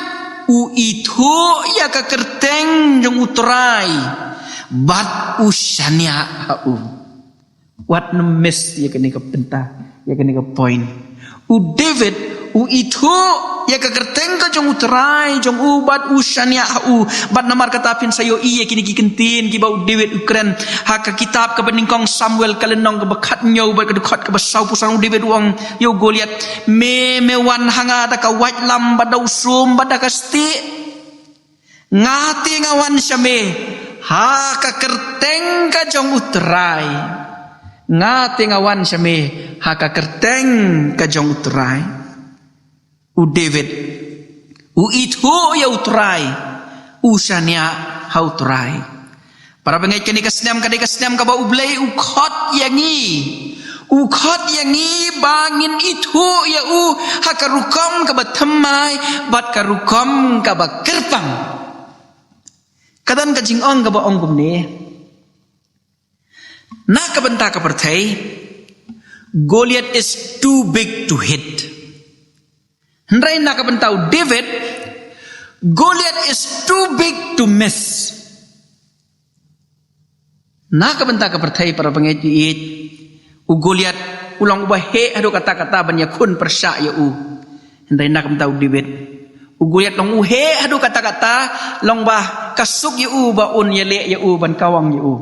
u ithuh ïa ka kyrteng jong u Trai bad u shaniah ha u. Wat nym miss ïa kane ka bynta, ïa kane ka point. U David u ithuh ïa ka kyrteng ka jong u Trai jong u bad u shaniah ha u. Bad namar kata phin sa ïohi ïa kine ki kyntien kiba u David u kren ha ka kitab kaba nyngkong Samuel ka lynnong kaba khathynñiew bad ka dkhot kaba sawphew san. U David u ong ïa u Goliath, me, me wan ha nga da ka waitlam bad da u sum bad da ka stieh? Nga te nga wan sha me ha ka kyrteng ka jong u Trai. Nga te nga wan sha me ha ka kyrteng ka jong u Trai. U David u ithuh ïa u Trai, u shaniah ha u Trai. Para bangeit, kane ka snem ka dei ka snem kaba u Blei u khot ïa ngi. U khot ïa ngi ba ngin ithuh ïa u ha ka rukom kaba thymmai bad ka rukom kaba kyrpang. Ka don ka jingong kaba ong kumne. Na ka bynta ka pyrthei, Goliath is too big to hit. Hynrei na ka bynta u David, Goliath is too big to miss. Na ka bynta ka pyrthei, para bangeit, ïeit, u Goliath u long uba heh haduh katta katta ban ïakhun pyrshah ïa u. Hynrei na ka bynta u David, u Goliath long u heh haduh katta katta, long ba ka suk ïa u ba un ïaleh ïa u, ban kawang ïa u.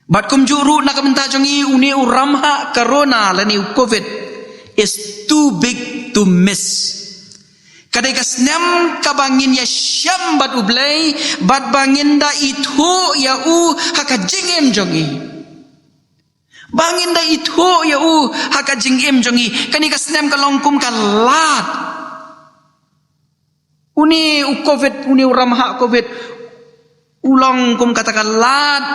Bad kumjuh ruh na ka bynta jong ngi, une u ramhah corona lane u covid is too big to miss. Ka dei ka snem kaba ngin ïashem bad u Blei bad ba ngin da ithuh ïa u ha ka jingim jong ngi. Ba ngin da ithuh ïa u ha ka jingim jong ngi. Kane ka snem ka long kum ka lad. Une u covid, une u ramhah covid u long kum kata ka lad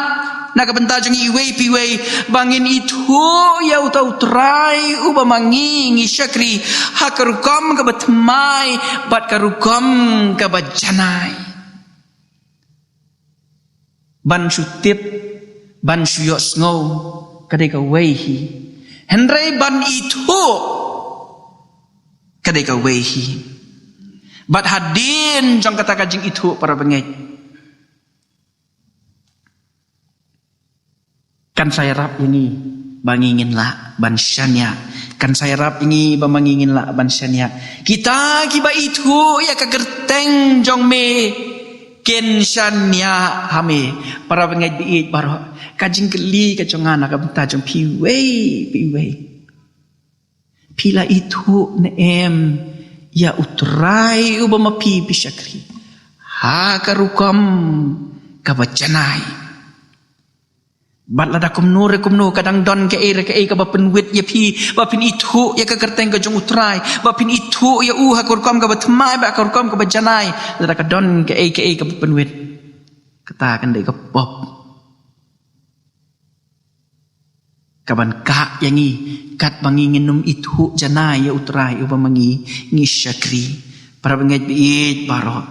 na ka bynta jong ngi iwei pa iwei, ba ngin ithuh ïa uta u Trai uba ma ngi ngi shakri ha ka rukom kaba thymmai bad ka rukom kaba janai. Ban shu tip, ban shu ïohsngew, ka dei kawei hi. Hynrei ban ithuh, ka dei kawei hi. Bad hadien jong kata ka jingithuh, para bangeit, Kan sa ïarap ïa ngi ba ngi ngin lah ban shaniah. Kan sa ïarap ïa ngi ba ma ngi ngin lah ban shaniah. Kita kiba ithuh ïa ka kyrteng jong me kin shaniah ha me. Para bangeit baieit baroh, ka jingkylli ka jong nga na ka bynta jong phi iwei pa iwei. Phi la ithuh ne em ïa U Trai uba ma phi phi shakri ha ka rukom kaba janai? Bad lada kumno re kumno ka dang don kaei re kaei kaba pynwit ïa phi ba phin ithuh ïa ka kyrteng ka jong U Trai, ba phin ithuh ïa u ha ka rukom kaba thymmai bad ha ka rukom kaba janai, lada ka don kaei kaei kaba pynwit, kata kan dei ka pop kaban kah ïa ngi katba ngi ngin ym ithuh janai ïa U Trai uba ma ngi ngi shakri. Para bangeit baieit baroh,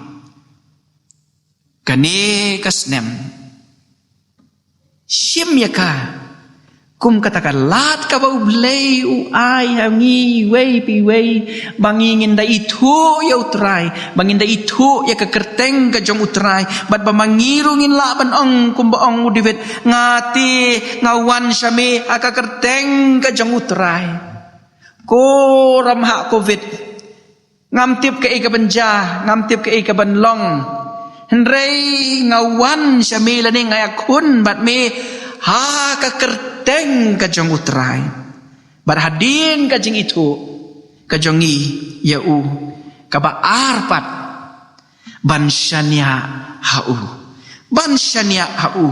kane ka snem, shim ïa ka kum kata ka lad kaba U Blei u ai ha ngi iwei pa iwei, ba ngi ngin da ithuh ïa U Trai, ba ngin da ithuh ïa ka kyrteng ka jong U Trai, bad ba ma ngi ruh ngin lah ban ong kumba ong u David, nga te nga wan sha me ha ka kyrteng ka jong U Trai. Ko ram ha Covid, ngam tip kaei kaban jia, ngam tip kaei kaban long. Hynrei nga wan sha me lane nga ïakhun bad me ha ka kyrteng ka jong U Trai. Bad hadien ka jingithuh ka jong ngi ïa u, kaba ar pat, ban shaniah ha u. Ban shaniah ha u.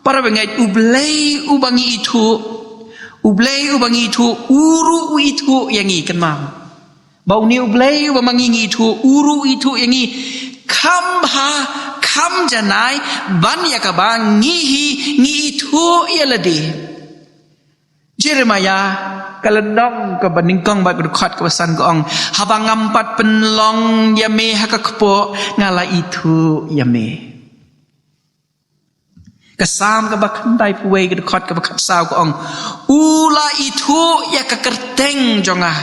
Para bangeit, U Blei uba ngi ithuh, U Blei uba ngi ithuh, u ruh u ithuh ïa ngi, kynmaw. Ba une U Blei uba ma ngi ngi ithuh, u ruh u ithuh ïa ngi. Kham bha, kham janai ban ïa kaba ngi hi ngi ithuh ïa lade. Jeremiah ka lynnong kaba nyngkong bad ka dkhot kaba san ka ong, haba ngam pat pynlong ïa me ha ka kpoh, nga la ithuh ïa me. Ka Salm kaba khyndaiphew wei ka dkhot kaba khatsaw ka ong, u la ithuh ïa ka kyrteng jong nga.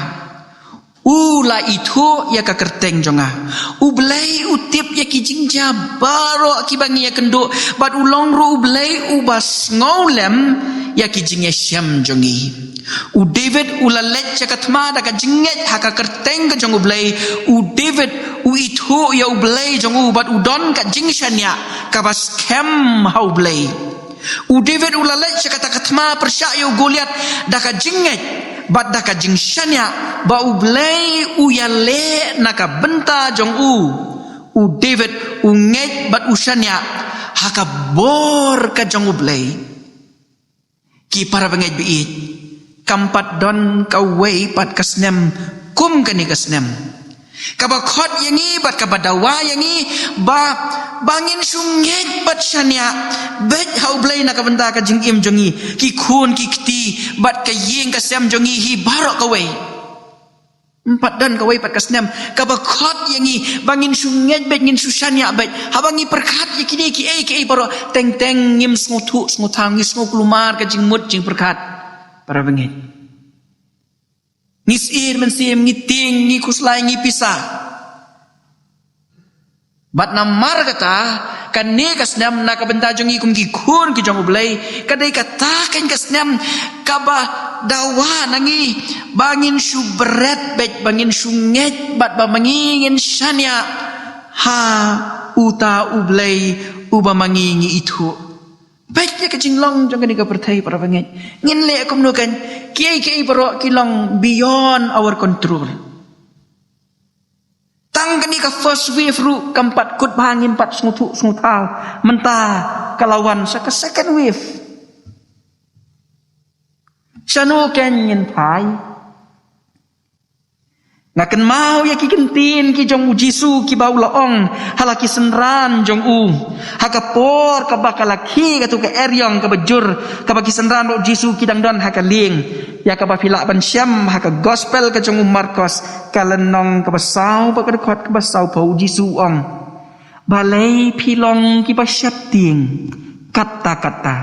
U la ithuh ïa ka kyrteng jong nga. U Blei u tip ïa ki jingjia baroh kiba ngi ïakynduh, bad u long ruh U Blei uba sngewlem ïa ki jingïashem jong ngi. U David u la leit sha ka thma da ka jingngeit ha ka kyrteng ka jong U Blei. U David u ithuh ïa U Blei jong u bad u don ka jingshaniah kaba skhem ha U Blei. U David u la leit sha kata ka thma pyrshah ïa u Goliath da ka jingngeit bad da ka jingshaniah ba U Blei u ïaleh na ka bynta jong u. U David u ngeit bad u shaniah ha ka bor ka jong U Blei. Ki para bangeit baieit, kam pat don kawei pat ka snem kum kane ka snem kaba khot ïa ngi bad kaba dawa ïa ngi ba, ba ngin shu ngeit bad shaniah beit ha U Blei na ka bynta ka jingim jong ngi, ki khun ki kti bad ka ïing ka sem jong ngi hi baroh kawei. Ym pat don kawei pat ka snem kaba khot ïa ngi ba ngin shu ngeit beit, ngin shu shaniah beit. Haba ngi pyrkhat ïa kine kiei kiei baroh, teng teng ngim sngewthuh sngewthaw, ngi sngewkulmar ka jingmut jingpyrkhat. Para bangeit, ngi sir mynsiem, ngi tieng, ngi khuslai, ngi pisa. Bad namar kata, kane ka snem na ka bynta jong ngi kum ki khun ki jong U Blei, ka dei kata kane ka snem kaba dawa na ngi ba ngin shu bret beit, ba ngin shu ngeit bad ba ma ngi ngin shaniah ha uta U Blei uba ma ngi ngi ithuh. Beit ïa ka jinglong jong kane ka pyrthei, para bangeit. Ngin leh kumno kan, kiei kiei baroh ki long beyond our control. Tang kane ka first wave ruh kam pat kut bha, ngim pat sngewthuh sngewthaw. Mynta ka la wan sa ka second wave. Shano kan ngin phai? Nga kynmaw ïa ki ktien ki jong U Jisu kiba u la ong ha la ki synran jong u ha ka por kaba ka la khie katu ka eriong kaba jur, kaba ki synran bad U Jisu ki dang don ha ka lieng. Ïa kaba phi lah ban shem ha ka gospel ka jong u Markos, ka lynnong kaba saw bad ka dkhot kaba sawphew, U Jisu u ong, balei phi long kiba sheptieng katta katta?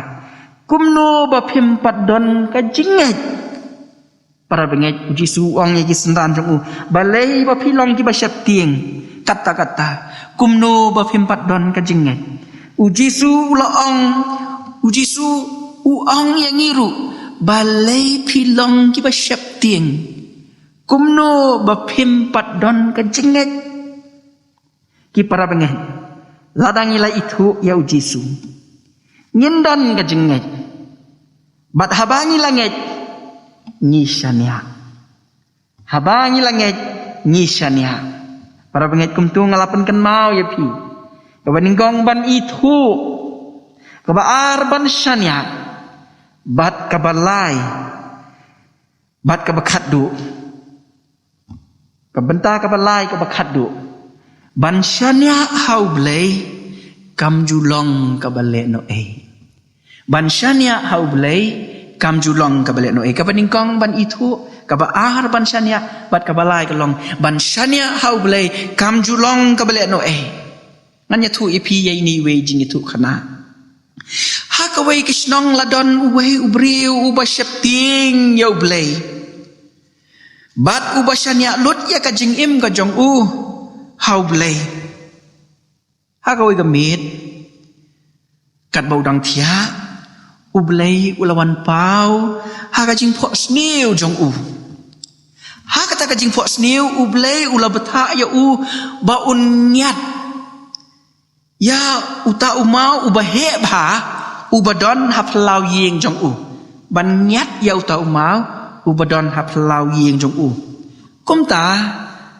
Kumno ba phim pat don ka jingngeit? Para bangeit, U Jisu u ong ïa ki synran jong u, balei ba phi long kiba sheptieng katta katta? Kumno ba phim pat don ka jingngeit? U Jisu u la ong, U Jisu U ong ïa ngi ruh, balei phi long kiba sheptieng? Kumno ba phim pat don ka jingngeit? Ki para bangeit, lada ngi la ithuh ïa u Jisu, ngin don ka jingngeit. Bad haba ngi la ngeit, ngi shaniah. Haba ngi la ngeit, ngi shaniah. Para bangeit, kumtu nga la pynkynmaw ïa phi, kaba nyngkong ban ithuh, kaba ar ban shaniah, bad kaba lai, bad kaba khatduh. Ka bynta kaba lai kaba khatduh, ban shaniah ha U Blei kam ju long kaba lehnohei. Ban shaniah ha U Blei kam ju long kaba lehnohei. Kaba nyngkong ban ithuh, kaba ar ban shaniah, bad kaba lai ka long, ban shaniah ha U Blei kam ju long kaba lehnohei. Ngan ïathuh ïa phi ïa ine iwei i jingithuh khana. Ha kawei ka shnong la don uwei u briew uba sheptieng ïa U Blei, bad uba shaniah lut ïa ka jingim ka jong u ha U Blei. Ha kawei ka miet, katba u dang thiah, U Blei u la wan paw ha ka jingphohsniew jong u. Ha kata ka jingphohsniew, U Blei u la bthah ïa u ba un ngiat ïa uta u maw uba heh bha, uba don ha phyllaw ïing jong u. Ban ngiat ïa uta u maw uba don ha phyllaw ïing jong u. Kumta,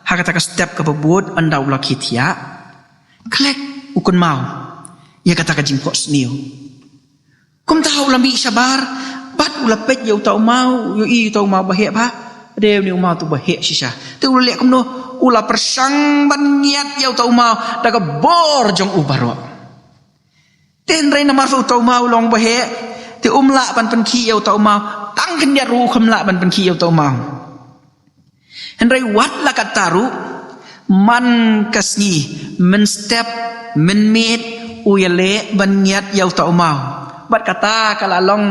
ha kata ka step kaba bud, ynda u la khie thiah, khlek u kynmaw ïa kata ka jingphohsniew. Kumta u la mih shabar, bad u la peit ïa uta u maw, u ïohi uta u maw ba heh bha. Dei une u maw te uba heh shisha. Te u la leh kumno? U la pyrshang ban ngiat ïa uta u maw da ka bor jong u baroh. Te hynrei namar uta u maw u long ba heh, te um lah ban pynkhih ïa uta u maw. Tang khyndiat ruh um lah ban pynkhih ïa uta u maw. Hynrei wat la katta ruh, man ka sngi, mynstep, mynmiet, u ïaleh ban ngiat ïa uta u maw. Bad kata ka la long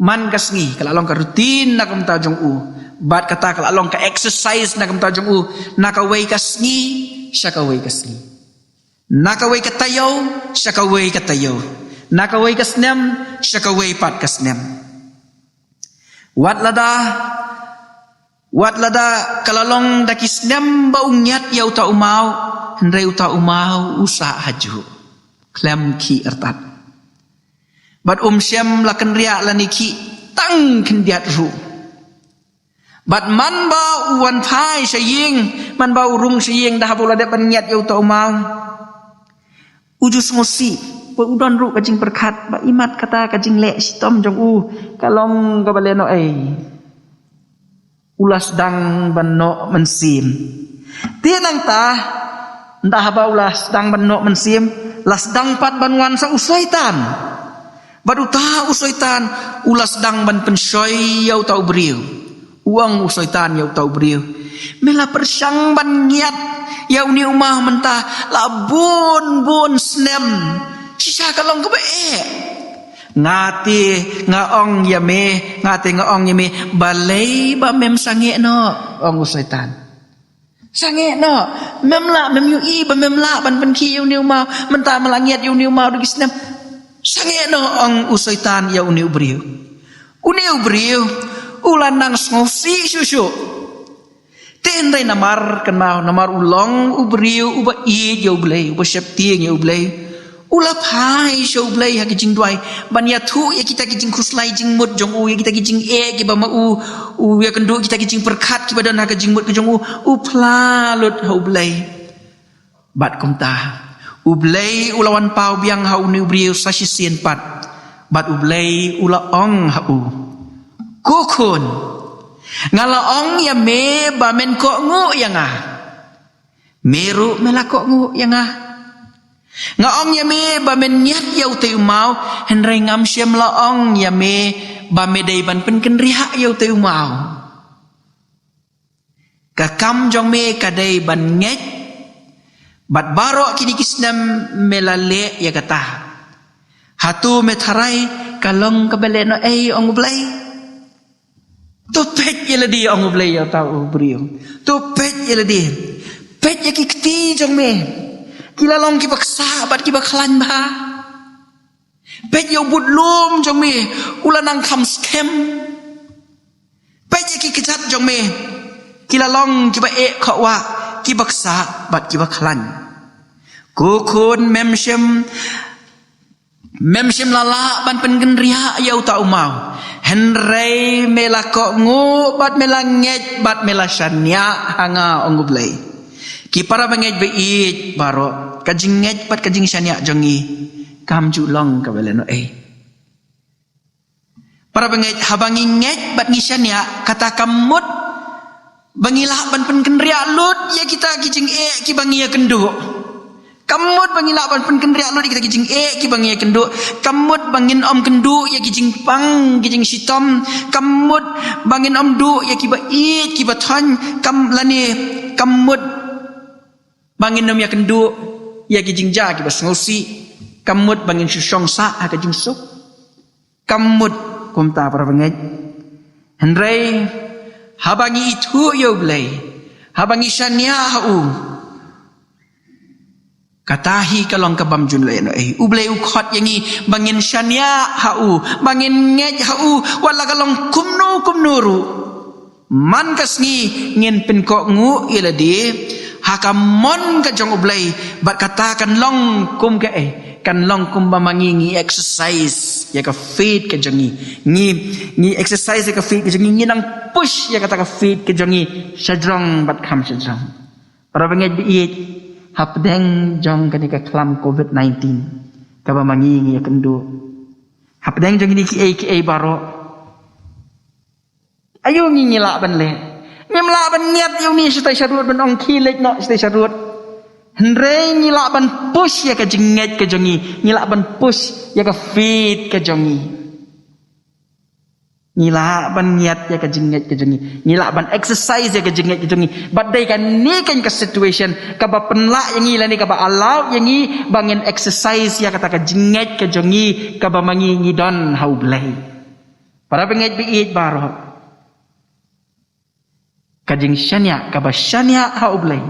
man ka sngi, ka la long ka routine na ka bynta jong u. Bad kata ka la long ka exercise na ka bynta jong u, na kawei ka sngi sha kawei ka sngi, na kawei ka taïew sha kawei ka taïew, na kawei ka snem sha kawei pat ka snem. Wat lada, wat lada ka la long da ki snem ba u ngiat ïa uta u maw, hynrei uta u maw u sah hajuh, khlem khih artat. Bad um shym la kynriah lane khih tang khyndiat ruh. Bad man ba u wan phai sha ïing, man ba u rung sha ïing da haba u la dep ban ngiat ïa uta u maw, u ju sngewsih, ba u don ruh ka jingpyrkhat ba imat kata ka jingleh shitom jong u ka long kaba lehnohei. U la sdang ban noh mynsiem. Te nangta, ynda haba u la sdang ban noh mynsiem, la sdang pat ban wan sa u Soitan. Bad uta u Soitan u la sdang ban pynshoi ïa uta u briew. U ong u Soitan ïa uta u briew, me la pyrshang ban ngiat ïa une u maw mynta la bun bun snem, shisha ka long kaba eh. Nga te nga ong ïa me, nga te nga ong ïa me, balei ba mem sangeh noh, ong u Soitan. Sangeh noh, mem lah, mem ïohi ba mem lah ban pynkhih ïa une u maw, mynta me la ngiat ïa une u maw da ki snem. Sangeh noh, ong u Soitan ïa une u briew. Une u briew u la nang sngewsih shuh shuh. Te hynrei namar kynmaw, namar u long u briew uba ïeit ïa U Blei, uba sheptieng ïa U Blei, u la phai sha U Blei ha ki jingduwai ban ïathuh ïa kita ki jingkhuslai jingmut jong u, ïa kita ki jingeh kiba ma u, u ïakynduh kita ki jingpyrkhat kiba don ha ka jingmut ka jong u, u phla lut ha U Blei. Bad kumta, U Blei u la wan paw biang ha une u briew sa shisien pat. Bad U Blei u la ong ha u, ko khun, nga la ong ïa me ba men kohnguh ïa nga. Me ruh me la kohnguh ïa nga. Nga ong ïa me ba men ngiat ïa utei u maw, hynrei ngam shym la ong ïa me ba me dei ban pynkynriah ïa utei u maw. Ka kam jong me ka dei ban ngeit, bad baroh kine ki snem me la leh ïa kata. Hato me tharai ka long kaba lehnohei, ong U Blei. To peit ïa lade, ong U Blei ïa uta u briew. To peit ïa lade. Peit ïa ki kti jong me. Ki la long kiba ksah bad kiba khlaiñ bha. Peit ïa u budlum jong me u la nang kham skhem. Peit ïa ki kjat jong me, ki la long kiba eh khohwah, kiba ksah bad kiba khlaiñ. Ko khun, mem shym, mem shym la lah ban pynkynriah ïa uta u maw, hynrei me la kohnguh bad me la ngeit bad me la shaniah ha nga, ong U Blei. Ki para bangeit ba ïeit baroh, ka jingngeit bad ka jingshaniah jong ngi kam ju long kaba lehnohei. Para bangeit, haba ngi ngeit bad ngi shaniah, kata kam mut ba ngi lah ban pynkynriah lut ïa kita ki jingeh kiba ngi ïakynduh. Kam mut ba ngi lah ban pynkynriah lut ïa kita ki jingeh kiba ngi ïakynduh. Kam mut ba ngin ym kynduh ïa ki jingpang, ki jingshitom. Kam mut ba ngin ym duh ïa kiba ïeit, kiba thoiñ. Kam, lane kam mut ba ngin ym ïakynduh ïa ki jingjia kiba sngewsih. Kam mut ba ngin shu shong sah ha ka jingsuk. Kam mut kumta, para bangeit. Hynrei haba ngi ithuh ïa U Blei, haba ngi shaniah ha u, kata hi ka long ka bym ju lehnohei. U Blei u khot ïa ngi ba ngin shaniah ha u, ba ngin ngeit ha u, wat la ka long kumno kumno ruh. Man ka sngi ngin pynkohnguh ïa lade ha ka mon ka jong U Blei, bad kata kan long kum kaei, kan long kumba ma ngi ngi exercise ïa ka faith ka jong ngi. Ngi, ngi exercise ïa ka faith ka jong ngi, ngi nang push ïa kata ka faith ka jong ngi shajrong bad kham shajrong. Para bangeit ba ïeit, hapdeng jong kane ka khlam covid nineteen kaba ma ngi ngi ïakynduh, hapdeng jong kine kiei kiei baroh, aïu ngi, ngi lah ban leh? Ngim lah ban ngiat ïa une shatai sharud ban ong khie leit noh shatai sharud. Hynrei ngi lah ban push ïa ka jingngeit ka jong ngi. Ngi lah ban push ïa ka faith ka jong ngi. Ngi lah ban ngiat ïa ka jingngeit ka jong ngi. Ngi lah ban exercise ïa ka jingngeit ka jong ngi. Bad dei kane keiñ ka situation kaba pynlah ïa ngi lane kaba allow ïa ngi ba ngin exercise ïa kata ka jingngeit ka jong ngi kaba ma ngi ngi don ha U Blei. Para bangeit ba ïeit baroh, ka jingshaniah, kaba shaniah ha U Blei,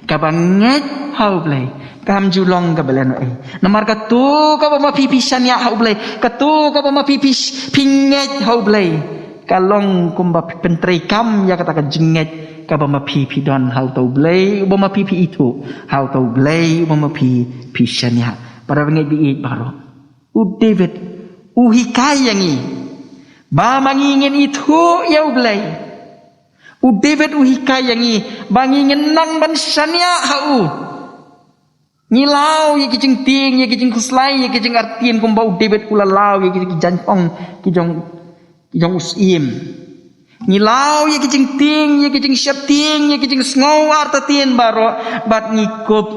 kaba ngeit ha U Blei, kam ju long kaba lehnohei. Namar kato kaba ma phi phi shaniah ha U Blei, kato kaba ma phi phi, phi ngeit ha U Blei, ka long kumba phi pyntreikam ïa kata ka jingngeit kaba ma phi phi don ha uta U Blei uba ma phi phi ithuh, ha uta U Blei uba ma phi phi shaniah. Para bangeit ba ïeit baroh, u David u hikai ïa ngi ba ma ngi ngin ithuh ïa U Blei. U David u hikai ïa ngi ba ngi ngin nang ban shaniah ha u. Ngi law ïa ki jingtieng, ïa ki jingkhuslai, ïa ki jingartatien kumba u David u la law ïa ki, ki jaiñphong ki jong, ki jong u syiem. Ngi law ïa ki jingtieng, ïa ki jingsheptieng, ïa ki jingsngew artatien baroh, bad ngi kup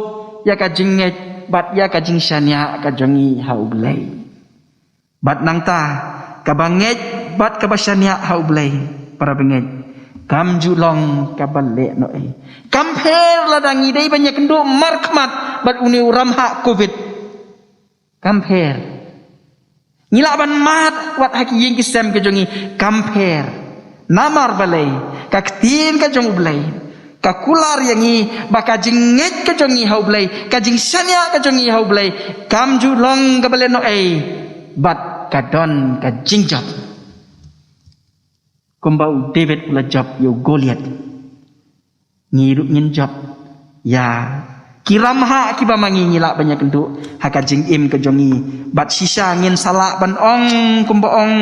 ïa ka jingngeit bad ïa ka jingshaniah ka jong ngi ha U Blei. Bad nangta, kaba ngeit bad kaba shaniah ha U Blei, para bangeit, kam ju long kaba lehnohei. Kam pher lada ngi dei ban ïakynduh markhmat bad une u ramhah covid. Kam pher. Ngi lah ban mad wat ha ki ïing ki sem ka jong ngi, kam pher. Namar balei? Ka ktien ka jong U Blei ka kular ïa ngi ba ka jingngeit ka jong ngi ha U Blei, ka jingshaniah ka jong ngi ha U Blei, kam ju long kaba lehnohei, bad ka don ka jingjop. Kumba u David u la jop ïa u Goliath, ngi ruh ngin jop ïa ki ramhah kiba ma ngi ngi lah ban ïakynduh ha ka jingim ka jong ngi. Bad shisha ngin sa lah ban ong kumba ong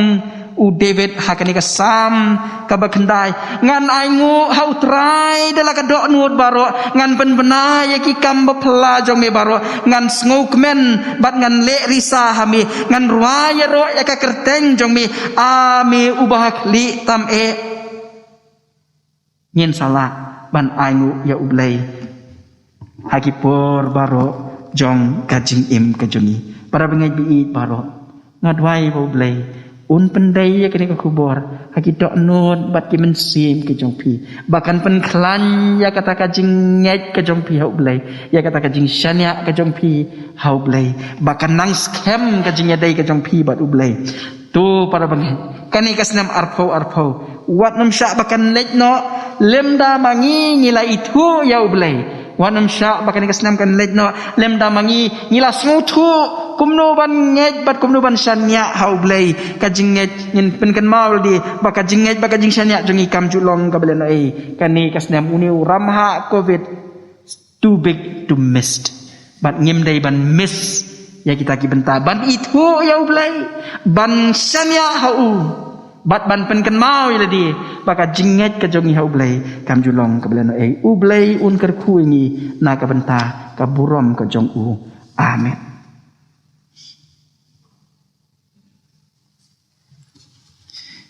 u David ha kane ka Salm kaba khyndai: Ngan ainguh ha U Trai da la ka dohnud baroh, ngan pynbna ïa ki kam baphylla jong me baroh, ngan sngewkmen bad ngan leh risa ha me, ngan rwai ïaroh ïa ka kyrteng jong me, A me uba ha khlieh tam eh. Ngin sa lah ban ainguh ïa U Blei ha ki por baroh jong ka jingim ka jong ngi. Para bangeit ba ïeit baroh, nga duwai ba U Blei un pyndei ïa kane ka khubor ha ki dohnud bad ki mynsiem ki jong phi, ba kan pynkhlaiñ ïa kata ka jingngeit ka jong phi ha U Blei, ïa kata ka jingshaniah ka jong phi ha U Blei, ba kan nang skhem ka jingïadei ka jong phi bad U Blei. To para bangeit, kane ka snem arphew arphew, wat nym shah ba kan leit noh lymda ma ngi ngi la ithuh ïa U Blei. Wat nym shah ba kane ka snem kan leit noh lymda ma ngi ngi la sngewthuh kumno ban ngeit bad kumno ban shaniah ha U Blei. Ka jingngeit ngin pynkynmaw ïa lade ba ka jingngeit bad ka jingshaniah jong ngi kam ju long kaba lehnohei. Kane ka snem une u ramhah covid too big to miss. Bad ngim dei ban miss ïa kita ki bynta ban ithuh ïa U Blei, ban shaniah ha u, bad ban pynkynmaw ïa lade ba ka jingngeit ka jong ngi ha U Blei kam ju long kaba lehnohei. U Blei un kyrkhu ïa ngi na ka bynta ka burom ka jong u. Amen.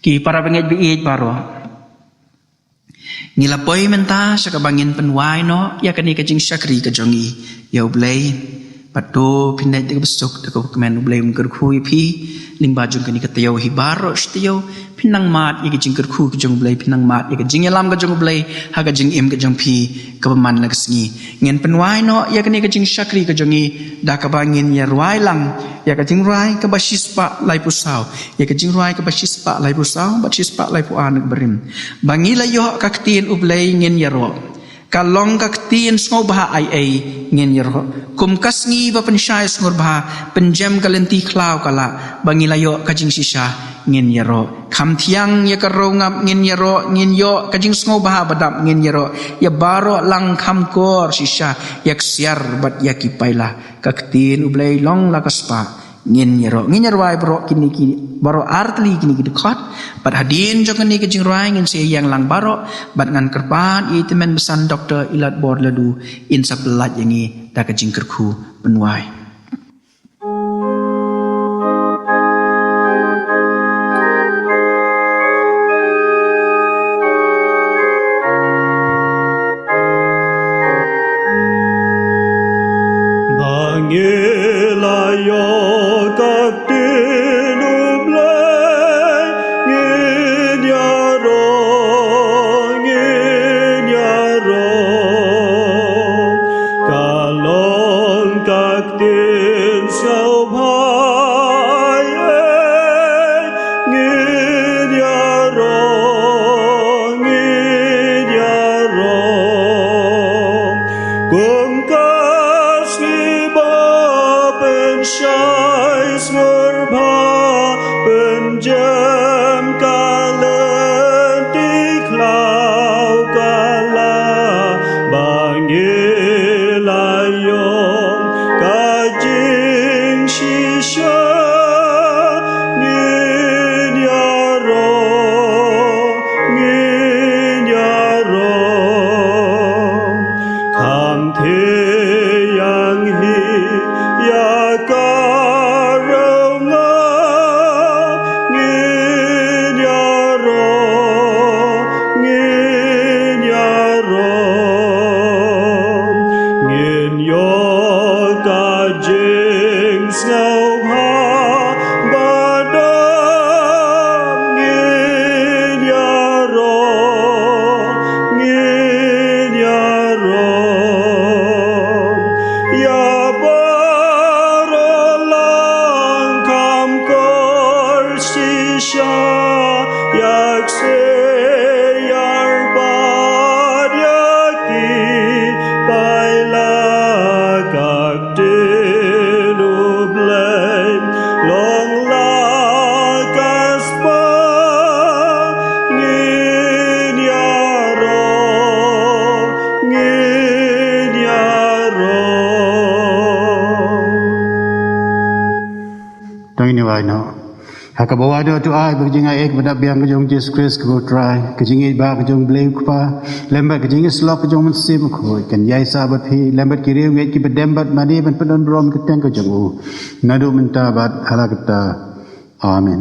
Ki para bangeit ba ïeit baroh, ngi la poi mynta sha kaba ngin pynwai noh ïa kane ka jingshakri ka jong ngi ïa U Blei. Bad to phin leit da kaba suk da kaba kmen. U Blei un kyrkhu ïa phi lyngba jong kane ka taïew hi baroh shi taïew. Phin nang mad ïa ka jingkyrkhu ka jong U Blei, phin nang mad ïa ka jingïalam ka jong U Blei ha ka jingim ka jong phi kaba man la ka sngi. Ngin pynwai noh ïa kane ka jingshakri ka jong ngi da kaba ngin ïa rwai lang ïa ka jingrwai kaba shispah laiphew saw, ïa ka jingrwai kaba shispah laiphew saw bad shispah laiphew ar na ka barim. Ba ngi la ïoh ka ktien U Blei ngin ïaroh, ka long ka ktien sngewbha ai ei ngin ïaroh. Kum ka sngi ba pynshai sngewbha, pynjem ka lynti khlaw ka lah. Ba ngi la ïoh ka jingshisha ngin ïaroh. Kham thiang ïa ka rongap ngin ïaroh, ngin ïoh ka jingsngewbha ba dap ngin ïaroh. Ïa baroh lang kham kor shisha, ïa ksiar bad ïa ki paila. Ka ktien U Blei long la ka spah ngin ïaroh. Ngin ïarwai baroh kine ki, baroh artylli kine ki dkhot. Bad hadien jong kane ka jingrwai ngin sa ïeng lang baroh bad ngan kyrpad ïa i tymmen basan Doktor Ilat Bor Ladu in sa pyllait ïa ngi da ka jingkyrkhu pynwai. Ba ngi la ïoh ka ktien U Blei, ngin ïaroh, ngin ïaroh. Ka long ka ktien sngewbha ei, ngin ïaroh, ngin ïaroh. Kum ka sngi ba pynshai sngewbha, pynjem ka lynti khlaw ka lah. Ba ngi la ïoh ka jingshisha, ngin ïaroh, ngin ïaroh. Kham thiang hi ïa ka rongap, ngin ïaroh, ngin ïaroh. Ngin ïoh ka jingsngewbha ba dap, ngin ïaroh, ngin ïaroh. Ïa baroh lang kham kor shisha, ïa ksiar bad ïa ki paila. Ka ktien U Blei long la ka spah, ngin ïaroh, ngin ïaroh. To ngin ïa wai noh. Ha kaba wad ïa uta u ai ba ka jingai ei kaba dap biang ka jong u Jisu Khrist kaba u Trai, ka jingïeit ba ka jong u Blei u Kpa, lem bad ka jingïasyllok ka jong u Mynsiem Bakhuid, kan ïaisah bad phi, lem bad ki riewngeit kiba dem bad mane ban pyndon burom ïa ka kyrteng ka jong u, naduh mynta bad hala katta. Amen.